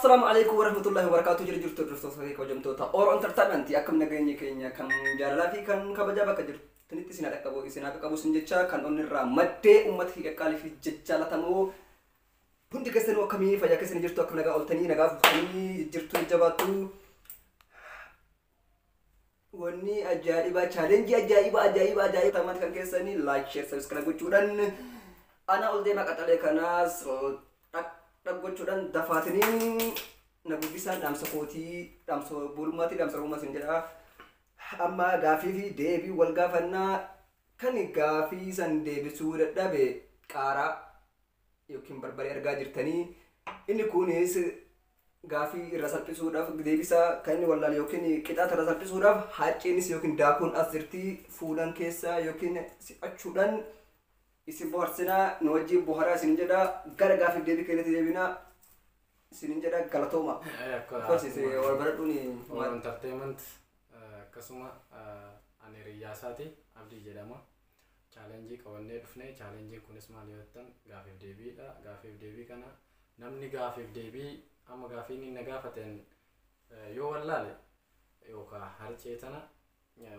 Assalamu alaikum warahmatullahi wabarakatuh. Jira jirtu hordoftoota fi kabajamtoota Oro Entertainment, akkam nageenyi keenya kan jaalalaa fi kan kabajaa bakka jirtanitti isin haa dhaqqabu, isin haa qaqqabu isin jecha kan onni irraa maddee uummata fi qaqqaalii fi jaalatamoo hundi keessanuu akkamii fayyaa keessanii jirtu, akkam nagaa ooltanii, nagaa fuutanii jirtu, jabaattu. Wanni ajaa'ibaa, challenge ajaa'ibaa ajaa'ibaa ajaa'ibaa tamaan kan keessanii like, share, subscribe gochuudhaan ana ol deemaa qaxalee kanaas dhaq gochuudhaan dafaatanii na guddisaan dhaamsa kootii, dhaamsa boolummaatii, dhaamsa oromummaa isin jedha. Amma gaafii fi deebii wal gaafannaa. Kan gaafii san deebisuu dadhabe qaaraa yookiin barbaree argaa jirtanii, inni kunis gaafii irra salphisuudhaaf, deebisaa kan inni wallaale yookiin qixaata irra salphisuudhaaf hacceenis yookiin daakuun as jirti fuudhan keessa yookiin si'achuudhaan isin bohaarsinaa, nu wajjin boharaa isin jedha. Gara gaafiif deebii keenyatti deebinaa isin jedha. Galatooma. Barsiise wal baradhuun. Oro Entertainment, akkasuma ani hiriyyaa isaati, Abdii jedhama. Challenge qabannee dhufne. Challengeiin kunis maal yoo jettan, gaafiif deebiidha. Gaafiif deebii kana namni gaafiif deebii amma gaafii inni na gaafateen yoo wallaale yookaan harcee tana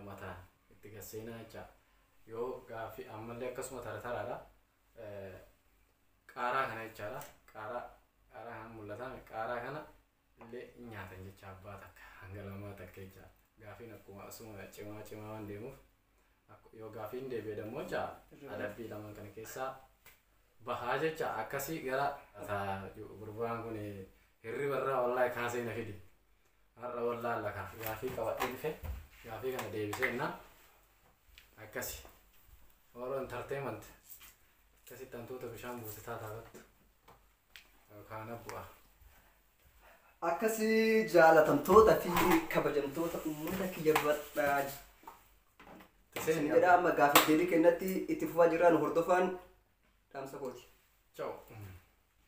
mataan itti gasseenaa jecha. Yoo gaafii ammallee akkasuma tara taraadha. Qaaraa kana jechaadha. Qaaraa, qaaraa kana mul'ata. Qaaraa kana illee hin nyaatan jecha, abbaa takka hanga lamaa takka jecha. Gaafiin akkuma asuma cimaa cimaa waan deemuuf, yoo gaafiin deebi'e dammoo jecha adabbii lamaan kana keessaa bahaa jecha. Akkasii gara gurbaan kun hirriba irraa wallaahi kaasee na fidi. Har'a wallaalla ka gaafii qabadhee dhufe, gaafii kana deebisee innaan akkasi. Oro Entertainment akkasitti hantuuta bishaan buute taataa battu yookaan bu'a. Akkasii jaalatamtoota fi kabajamtoota uummata kiyya bal'aa isin jedha. Amma gaafii deebii kennatti itti fufaa jirra, nu hordofaan dhaamsa kooti. Ciao.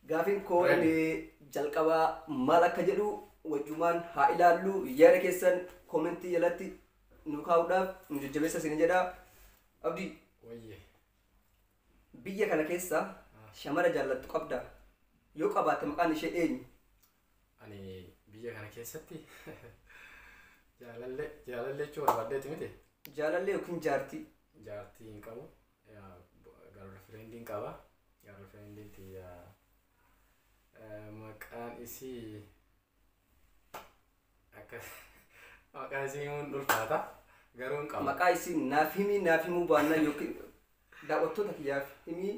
Gaafiin koo inni jalqabaa maal akka jedhu wajjumaan haa ilaallu. Yaada keessan comment jalatti nu kaa'uudhaaf nu jajjabeessa isin jedha. Abdii. Wayye. Biyya kana keessa shamara jaallattu qabda? Yoo qabaatte maqaan ishee eenyu? Ani biyya kana keessatti jaalallee, jaalallee jechuu barbaaddeeti miti? Jaalallee yookiin jaartii. Jaartii hin qabu. Girlfriendiin qaba. Girlfriendiin tiyya maqaan isii akka maqaa isii himuun ulfaata. Garuu hin qaba. Maqaa isii naaf himii, naaf himuu baannaa yookiin daawwattoota kiyyaaf himii.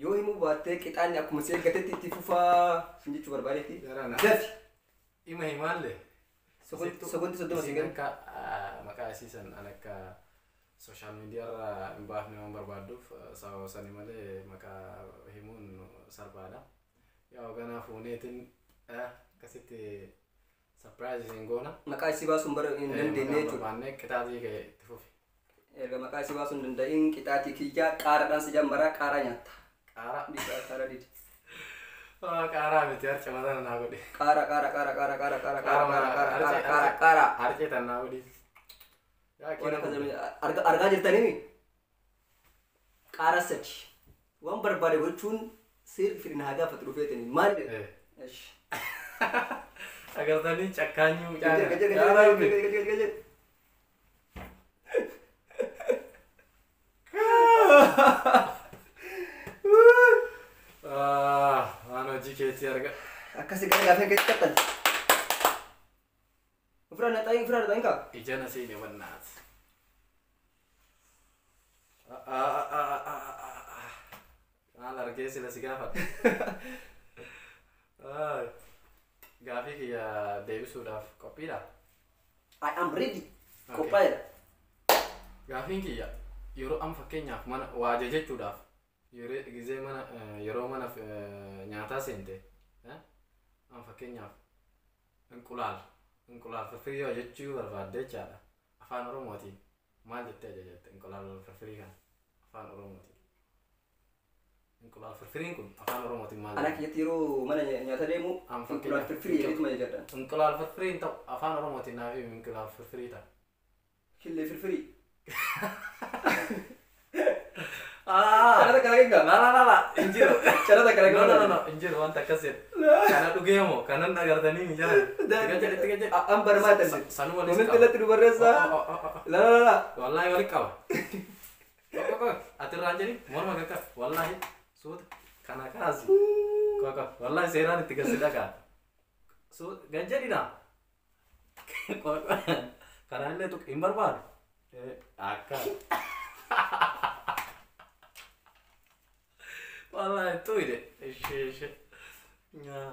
Yoo himuu baattee qixaanni akkuma si eeggatetti itti fufaa sin jechuu barbaadetti. Jarana. Dafi. Ima himaallee. Sekondi 30 si Isiin kenna. akka maqaa isii san an akka social media irra hin baafne waan barbaadduuf, sababa sani malee maqaa himuun salphaadha. Yaa ganaa fuuneetiin akkasitti surprise isin goona. Maqaa isii baasuun bara hin dandeenye jechuudha. Barbaannee qixaatii kee itti fufi. Erga maqaa isii baasuu hin danda'in, qixaatii kiyyaa qaaraadhaan si jammaraa, qaaraa nyaatta. Qaaraa. Didi, qaaraa didi. Qaaraa miti, harca mataa naa godhi. Qaara, qaara, qaara, qaara, qaara, qaara, qaara, qaara, qaara, qaara, qaara, qaara. Harcee tan naa godhi. Yaa Waan kina akkas argaa jirtanii qaara sadi waan barbaade gochuun seerri fidin haa gaafatu dhufeetini maal jedhe? Esh. Agartanii cakkaanyuu mucaa Gajee, kana. gajee, Qaaraa gajee, miti. gajee, gajee, gajee. Waan hojii keetii arga. Akkasii gara gaafii keetti qaxxale. Ofirraa naxayin, ofirraa naxayin kaa. Ija na seene wannaat. Maal argee sila si gaafadha. Gaafii kiyya deebisuudhaaf qophiidha. I am ready. Okay. Qophaa'eera. Gaafiin kiyya yeroo amma fakkeenyaaf mana waa ajajachuudhaaf yeroo gizee mana yeroo mana nyaataa seente, amma fakkeenyaaf inqulaal firfirii yoo ajajachuu barbaadde jechaadha. Afaan Oromootiin maal jettee ajajatte inqulaal firfirii kana afaan Oromootiin? Inqulaal firfiriin kun afaan Oromootiin maal Ana jedhama? kiyyatti yeroo mana nyaata deemu Amma inqulaal fakkeenyaaf firfirii jedheetuma jajadha. Inqulaal firfiriin ta'u afaan Oromootiin naaf himi, inqulaal firfirii ta'a. Killee firfirii. Cara takka nageenya. La la la la, hin jiru. Cara takka No, no, no, nageenya. no, hin jiru wanta akkas jedhu. Kana dhugee moo kanan agartanii hin jiran. Itti gad jedhi, itti gad jedhi. An barmaa tan. Sanuu walitti Comment qaba. irratti nu barreessaa. Oh, oh, oh, oh. La la la. Wallaahi walitti qaba. Qoy, qoy, qoy. Ati irraan jedhi morma qaqqab. Wallaahi suuta kana kaasi. Qoy, qoy. Wallaahi seeraan itti gasi dhagaa. Suuta gad jedhi naa. Qoy, qoy. Kanaan illee tuqi hin barbaadu. Akka. Wallaahi tuyde. Ishee ishee. Nyaa.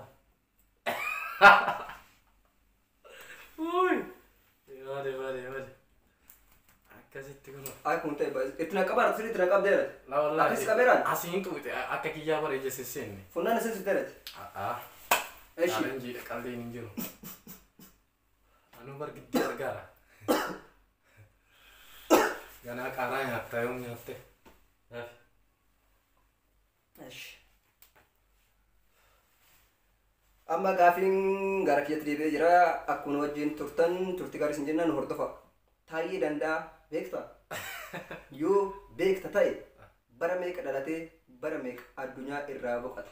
Uy. Bade bade bade. Akkasitti kun. Ay kun ta'e itti naqabaara sirrii itti naqabdeera. La wallaahi. Akkas qabeeraan? Asiin tuqxe akka kiyyaa bara ija sisseenne. Funnaan isin sitteerati. Aa. Eshi. Challenge qalliin hin jiru. Anuu bar gidduu argaara. Ganaa qaaraa nyaatta yoom nyaatte. Daafi. Eshi. Amma gaafiin gara kiyyatti deebi'ee jira. Akkuma wajjin turtan turtii gaarii isin jennaan nu hordofa. Taayyee Danda'a beektaa? Yoo beekta ta'e bara meeqa dhalatee bara meeqa addunyaa irraa boqate?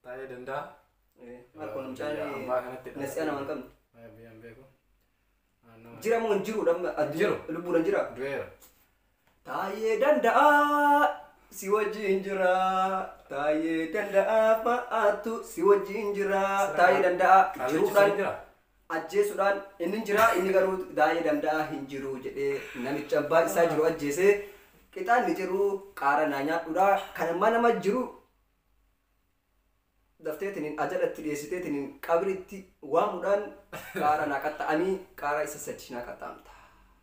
Taa'ee Danda'a. Maal kun mucaan Ambaa kanatti dhalate. nasi'a nama hin qabne. Biyyaan beeku. Jira moo hin jiru dhamma Jiru. lubbuudhaan jira? Du'eera. Taayyee Danda'a si wajjin jira. Taayyee Danda'a fa'aatu si wajjin jira. Taayyee Danda'a Qaallichi jiruudhaan sun jira. ajjeesuudhaan inni hin jira, inni garuu Taayyee Danda'a hin jiru jedhee namicha abbaa isaa jiru ajjeesee qixaanni jiru qaara naa nyaadhuudha. Kan ammaa nama jiru dafteetiniin ajalatti dhiyeessiteetiniin qabritti waamuudhaan qaara naa qaxxa'anii qaara isa sadi naa qaxxa'amta.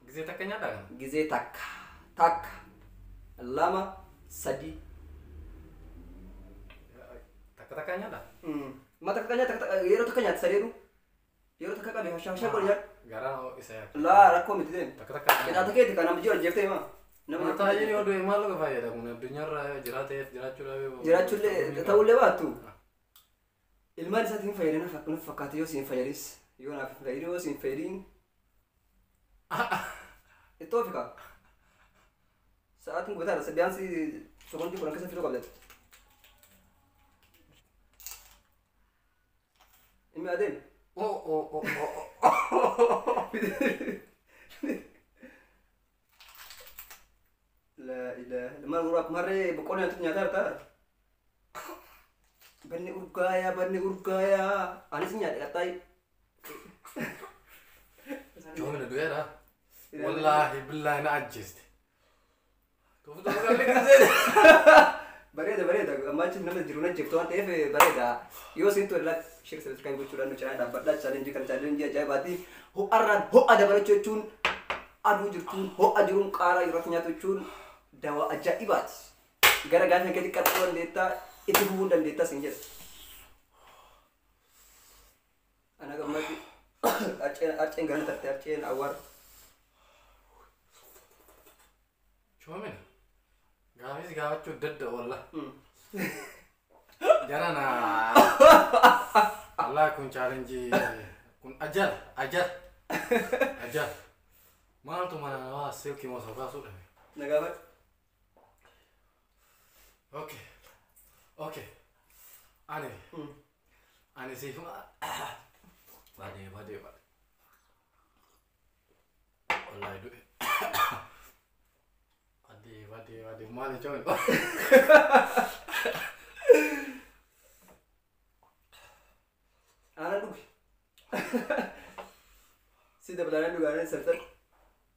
Gisee takka nyaadhaa kana? Gizee takka takka lama sadi. Takka takka nyaadhaa? Ma takka nyaata takka yeroo takka nyaata sadeedu yeroo takka qabe hashaa hashaa godhe nyaadhu. Garaan hoo isa yaaka. Laa rakkoo miti deemi. Takka takka Qixaata keeti kan nama jiru ajjeeftee himaa. Nama Taa'ee yoo du'e maal fayyada kun addunyaarra jiraateef jiraachuu dhabee. Jiraachuullee ta'ullee baattu. Ilmaan isaatiin fayyadana nuuf fakkaate yoo siin fayyadis yoo naaf hin fayyadin yoo siin fayyadin. Ittoo fika. Sa'aatiin gubataadha. Biyaansi sekondii 10 keessa fiduu qabda. Inni adeem. Oh oh oh oh. La ilaha illallah. Maal akkuma harree boqqolloo nyaatu nyaataa jirta. Banni urgaayaa banni urgaayaa. Anis nyaadhe qaxxaayi. Joomina du'eera. Wallaahi billaahi na ajjeeste. Tuufu tuufu kan gisee. Bareeda bareeda ammaa achi nama jiru na jirtu waan ta'eef bareeda. Yoo isin tole like share subscribe gochuudhaan nu cinaa dhaabbadhaa. Challenge kan challenge ajaa'ibaati. Ho'arraan ho'a dabalachuu jechuun aduu jirtuun ho'a jiruun qaaraa irratti nyaatu jechuun dawaa ajaa'ibaati. Gara gaafii keetti qaxxuu dandeettaa itti fufuu dandeettaa sin jedha. Ana gammatti arceen gara tarte arceen awwaara. Joomina. Gaafis gaafachuu dadda walla. Jarana. Allah kun challenge kun ajal ajal ajal. Maaltu mana namaa silkii moo sokaasuu dhabe. Na gaafadhu. Okay. Okay. Ani. Ani siif badee badee badee. Wallahi du'e. Badee badee badee maali joomina. Aannan dhugi. Si dabalaan dhugaanii sartar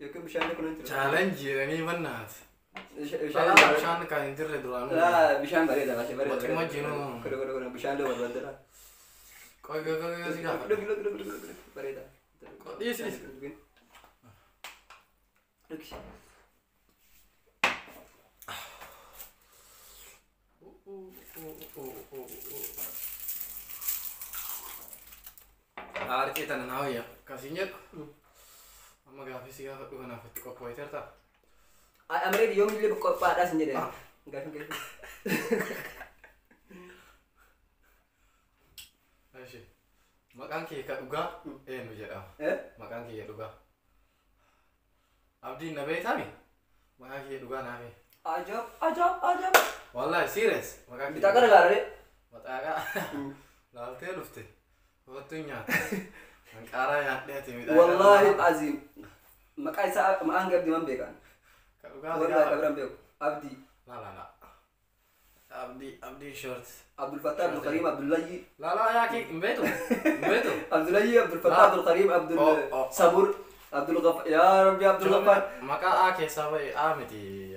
yookiin bishaan kun hin jiru. Challenge jedhanii bannaati. Bishaan Bishaan kan hin jirre duraanuu. Laa bishaan bareeda baasee bareeda. Waxii wajjinuu. Kudu kudu kudu bishaan loo barbaadara. Qoy qoy qoy si gaafa. Dhugi dhugi dhugi dhugi bareeda. Dhiisi dhiisi. Dhugi. Dhugi. Aarqee tana naa wayya akkasiin jedhu. Amma gaafii si gaafadhu kanaaf itti qophoofteerta. Amaree yoomillee qophaadhaa sin jedhe. Gaafiin keessa. Eshi. Maqaan kee ka dhugaa eenyu jedhama? Maqaan kee dhugaa. Abdiin na beektaami? Maqaan kee dhugaa naa beeka. Ajab ajab ajab. Wallahi serious. Maqaa kiyya. Bixaa kana laalee. Maxaaqa. Laaltee dhufte. Kottu hin nyaata. An qaaraa nyaadhee ati mixaaqa. Wallahi aziim. Maqaa isaa maqaan Abdii man beekan. Ka dhugaa si Wallahi gaafadha. kabiran beeku. Abdii. La la la. Abdii Abdii short. Abdul Fattah Abdul Karim Abdullahi. La la yaa kii hin beektu. Hin beektu. Abdullahi Abdul Fattah La. Abdul Karim Abdul Oh, oh. Sabur Abdul Ghaffar yaa Rabbi Abdul Ghaffar. Maqaa A keessaa ba'e A miti.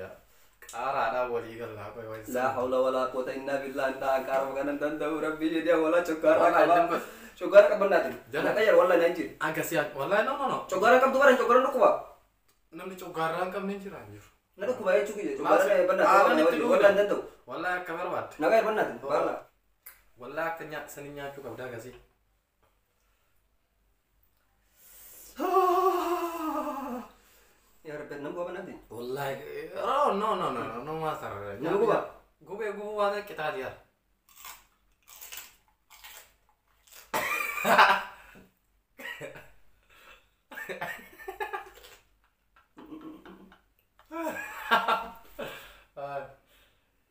Qaaraadhaan walii gallaa qoy wal. La hawla wala quwwata illa billah inta qaara kanan danda'u Rabbi jedhee wala cokkaara Wallahi qaba. dambe. Cokkaara qabannaatiin. Jala. Naqa jar wallahi nan jiru. Akkasii wallahi no no no. Cokkaara qabdu baran cokkaara dhukkuba. Namni coggaarraa hin qabne hin jira hin jiru. Na dhukkuba jechuu kiyya cokkaara bannaatiin Aannan itti wallahi hin danda'u. Wallahi akka barbaadde. Naqa jar bannaatiin baala. Wallahi akka sanii nyaachuu qabdaa akkasii. Yaa Rabbi nam guba bannaatiin. Wallahi oh no no no no no matter. Nama guba? Gubee gubuu waan qixaati yaa.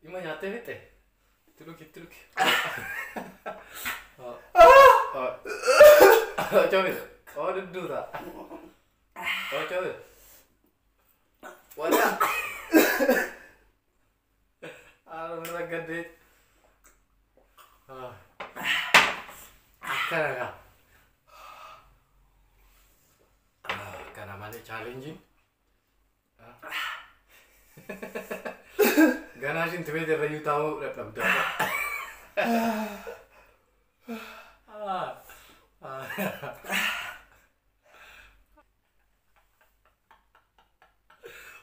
Ima nyaattee fitte? Itti dhugi itti dhugi. Oh. Cobi. Oh dudduuta. Oh cobi. Wala. Aduh, gede. Ah. Akkana gaa. Ah, kana malee challenge. Ganaa shinti beet irra iyyuu taa'uu dadhabda. Ah. Ah.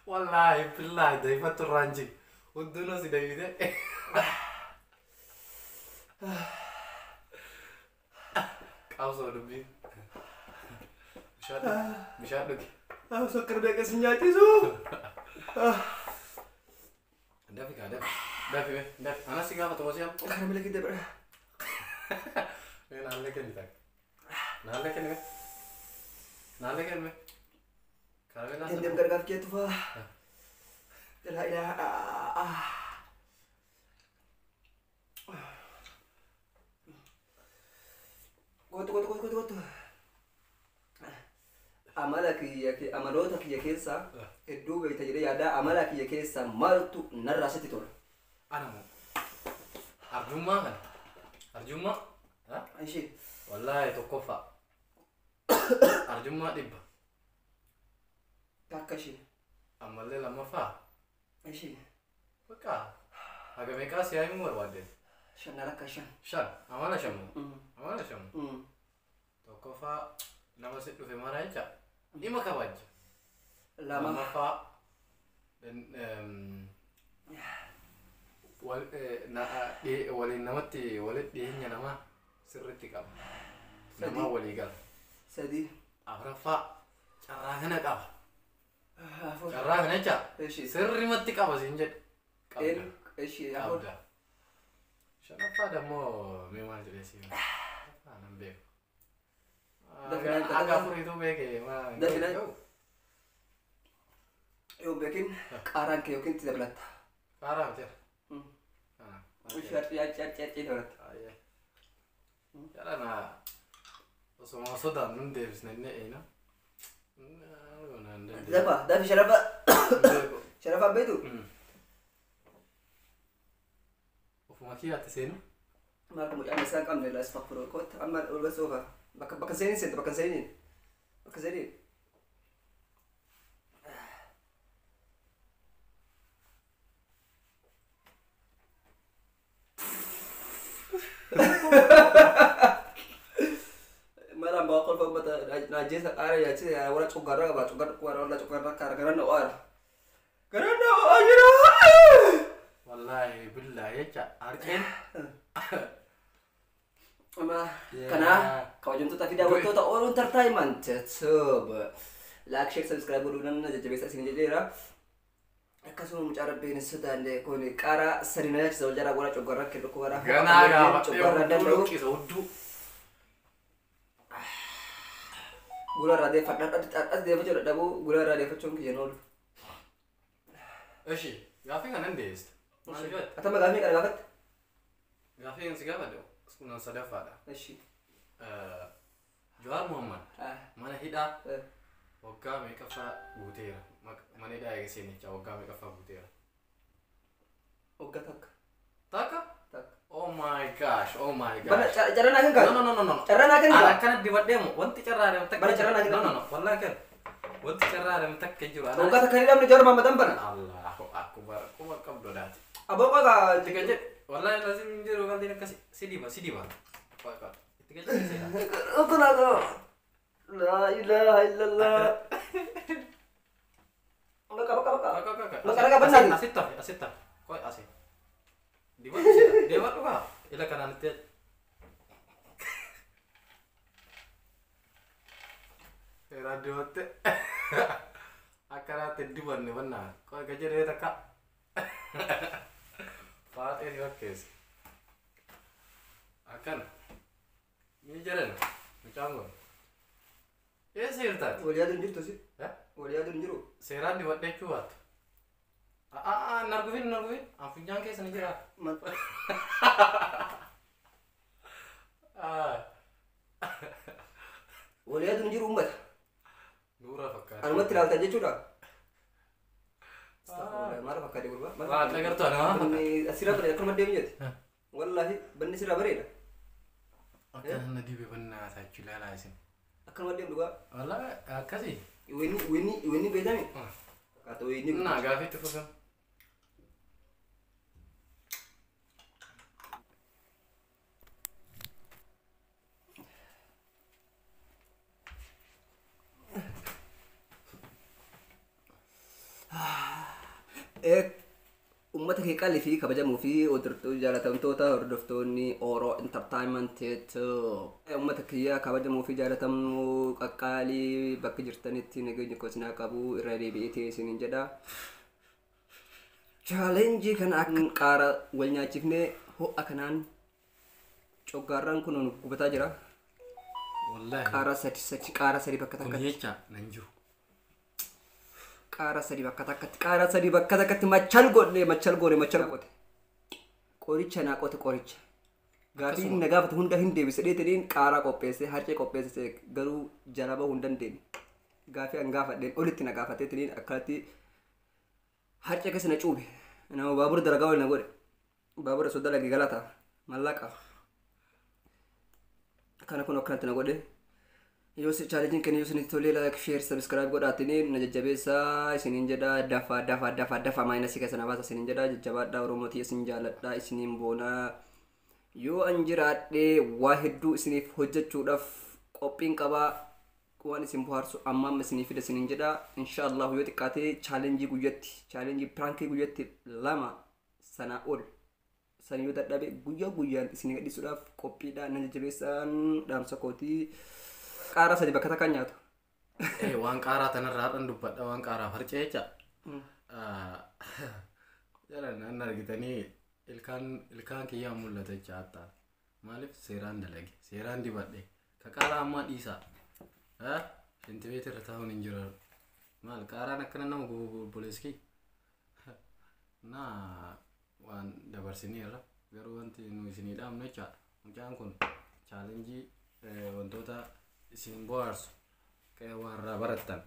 Wallahi billahi dayfattu irraan jig. Hundinuu si dayyite. Qabsoo dubbii. Bishaan dhugi. Bishaan dhugi. Sokkar beekas hin nyaachisu. Dafi kaa dafi. Dafi be dafi. Anas si gaafatu mosii amma. Kana mila kidda bira. Mee naallee kenni takka. Naallee kenni mee. Naallee kenni mee. Karameellaa Deem gargaaf kee tufaa. La ilaha. Gootu gootu gootu gootu. Amala kiyya amaloota kiyya keessaa hedduu beekta jedhee yaada amala kiyya keessaa maaltu narraa sitti tola? Ana moo. Arjummaa kana. Arjummaa. Ishee. Wallaahi tokkoffaa. Arjummaa 100. Takka ishee. Ammallee lammaffaa. Ishee. Bakka. Haga meeqaa si himuu barbaadde? 5 lakka 5. 5. Amala 5 moo? Amala 5 moo? Tokkoffaa nama si dhufe mara jecha dhima kabajja. 2. Lammaffaa waliin namatti walitti dhiyeenya namaa sirriitti qaba. Namaa walii gala. 3. Afuraffaa carraa kana qaba. 4. Carraa kana jecha Ishee. sirrimatti qaba siin jedhe. Qabda. Ishee 4. Qabda. Shanaffaa dammoo mee maal jedhee siin? Shanaffaa nan beeku. Haga afuriitu beeke maa. Dafinaan. Yoo beekin qaaraan kee yookiin itti dabalatta. Qaaraa miti. Ishee harcee harcee harcee harcee dabalatta. Jala na osoma sodaan nun deebisne inni eena. Dafa dafi sharafa sharafa beektu. Ofuma kiyyaatti seenu. Maal kun mucaan isaa qabne la astaghfiru kotta amma ol gasoofa bakka bakka seeniin seente bakka seeniin bakka seeniin. Malaan bawa kolfa ummata naajjeessa qaara yaachise warra coggaarraa qaba coggaarra dhukkubaa warra coggaarraa kaara garaan o'aara. Garaan o'aa jira. Wallaahi billaahi jecha harqeen. Amma kana kabajamtoota fi daawwattoota Oro Entertainment Tube like share subscribe godhuudhaan jajjabeessa isin jedheera. Akkasuma mucaa rabbiin hin sodaanne kun qaara sadi na nyaachisa wal jalaa gola coggaarraa kee dhukkubaadhaa. Ganaa gaafa Coggaarraa danda'u. luqqisa hudduu. Gula irraa deeffadha as deeffachuu dadhabuu gula irraa deeffachuun kiyya oolu. Ishi Gaafii kanan deebista. Maaliif jette? Atama gaafii kana gaafatte? Gaafii si gaafadhe kunan sadaffaadha. Ishi. Jawaar Muhammad mana hidhaa waggaa meeqaffaa guuteera? Mana hidhaa eega seenichaa waggaa meeqaffaa guuteera? Waggaa takka. Takka? Takka. Oh my gosh, oh my Bana gosh. carraa naa kan No, no, no, no, no. Carraa naa kan Ana akkana dibadhee moo wanti carraa deemu takka. Bana carraa naa No, no, no. Wallahi kan. Wanti carraa deemu takka hin jiru. Waggaa takka hin hidhamne Jawaar Muhammad bana. Allahu akbar. Kuma qabdu daati. Aboo qaqa. Itti galche. Wallahi lazim hin jiru qalbiin akkasi. Si diba, si diba. Qoy qoy. Itti galche seera. Otuna go. La ilaha illallah. Baka baka baka. Qoy qoy qoy. Bakka ragaa bannaati. Asitti hafe, asitti hafe. Qoy asi. Dibadhu seera. Dibadhu kaa. Ila kanaan itti. Seeraan dibatte. Akkanaatti hin dibanne bannaa. Qoy gajedhee takka. Faaxee si fakkeessa. Akkana. Ni jedhan mucaan kun. Eessa jirtaati? Wal yaadu hin jirtu si. Eh? Wal yaadu hin jiru. Seeraan dibadhe jechuu baattu. Aa, nargufin nargufin. An funyaan keessa ni jira. Wal yaadu hin jiru uummata. Nuura fakkaata. Anumatti ilaaltan jechuudha. Astaghfirullah. Maal fakkaate gurbaa? Waa agartuu ana waan fakkaate. Banni asirraa bareeda akkanuma deemu jetti. Wallaahi banni sirraa bareeda. Akka na dibe bannaa taachuu ilaalaa isin. Akkanuma deemu dhugaa. Wallaahi akkasii. Wayni wayni wayni beekame. Fakkaata wayni. Naa gaafii itti fufan. Uummata kee qaalii fi kabajamuu fi jaalatamtoota hordoftoonni Oro Entertainment uummata kiyya kabajamuu fi jaalatamuu qaqqaalii bakka jirtanitti nageenya koo isin haa qabu irra deebi'ee isiniin jedha. Chaalenjii kana akka qaara wal nyaachifnee ho'a kanaan coggaarraan kun nu gubataa jira. Wallaahi. Qaara sadi sadi qaara sadi bakka Kun takkatti. jecha nan jiru. Qaara sadi bakka takkatti qaara sadi bakka takkatti machal godhe machal goone machal qote. Qoricha naa qote qoricha. Gaafii na gaafate hunda hin deebise dheetaniin qaaraa qopheesse harcee qopheesse garuu jala bahuu hin dandeenye. Gaafii an gaafadheen olitti na gaafateetiniin akkanatti harcee keessa na cuube. Nama baabura dalagaa waliin na godhe. Baabura osoo dalage galata mallaqa. Kana kun akkanatti na godhe. Yoo chaalenjiin keenya yoo isinitti tolee like share subscribe godhaatiniin na jajjabeessaa isiniin jedha dafa dafa dafa dafa maayinasii keessa na baasa isiniin jedha jajjabaadhaa Oromootii isin jaaladhaa isiniin boonaa. Yoo an jiraadhee waa hedduu isiniif hojjechuudhaaf qophiin qabaa waan isin bohaarsu amma amma isinii fida isiniin jedha inshaallahu yoo xiqqaatee chaalenjii guyyatti chaalenjii piraankii guyyatti 2 sanaa ol san yoo dadhabe guyyaa guyyaan isinii gadhiisuudhaaf qophiidha na jajjabeessaan dhaamsa kootii. Qaaraa sadi bakka takkaan nyaatu. Waan qaaraa tanarraa hadhan dubbadha waan qaaraa harcee jecha. Jalan an argitanii ilkaan kiyyaan mul'ata jecha hatta. Maaliif seeraan dalage seeraan dibadhe ka qaaraa ammaa dhiisaa. Shintibeet irra taa'uun hin jiru. Maal qaaraan akkana nama gubu obboleessi. Naa waan dabarsineerra garuu wanti nu isinii dhaamnu jechaadha. Mucaan kun chaalenjii wantoota isin bohaarsu warra barattan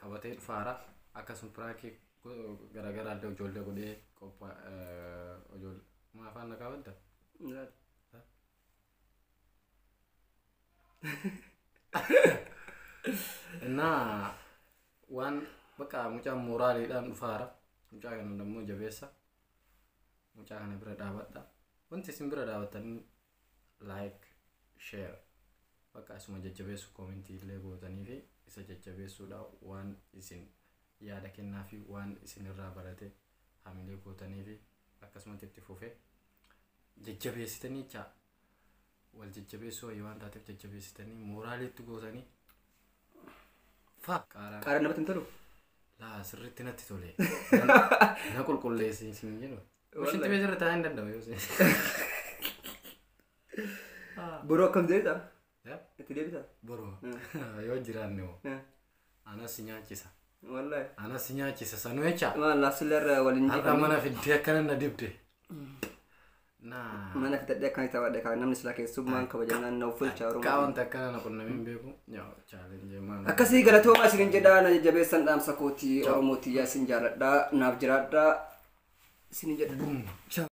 qabatee dhufaara akkasuma piraakii garaagaraa illee ijoollee godhee qophaa ijoollee maa afaan na qabadda? Innaa waan bakka mucaan mooraaliidhaan dhufaara mucaa kana immoo jabeessa mucaa kana bira dhaabadha wanti isin bira dhaabattan like share bakka asuma jajjabeessu koomentii illee gootanii fi isa jajjabeessuudha waan isin yaada kennaa fi waan isin irraa barate hamilee gootanii fi akkasumatti itti fufee jajjabeessitanii jecha wal jajjabeessuu wayii waan taateef jajjabeessitanii mooraaliitti gootanii fa qaaraan Qaaraan namatti hin tolu? Laa sirriitti natti tole. Na qulqulleessi isin jedhu. Shinti beesirra taa'ee hin danda'u yoo isin. Boruu akkam deebita? Itti deebita? Boruu yoo jiraanne hoo anas si nyaachisa. Wallahi. Anas nyaachisa sanuu jecha. Maal laafsillee waliin Har'a mana fiddee akkana na dibde. Naa. Mana fidadhee akkana taphadhe kan namni silaa keessummaan kabajannaan na uffalcha Akka Oromoo. wanta akkana na qunnameen beeku. Yaa challenge maal. Akkasii galatoomaa isinin jedhaa, na jajjabeessan dhaamsa kootii. Oromootii yaa isin jaaladhaa, naaf jiraadhaa isinin jedha. Ciao.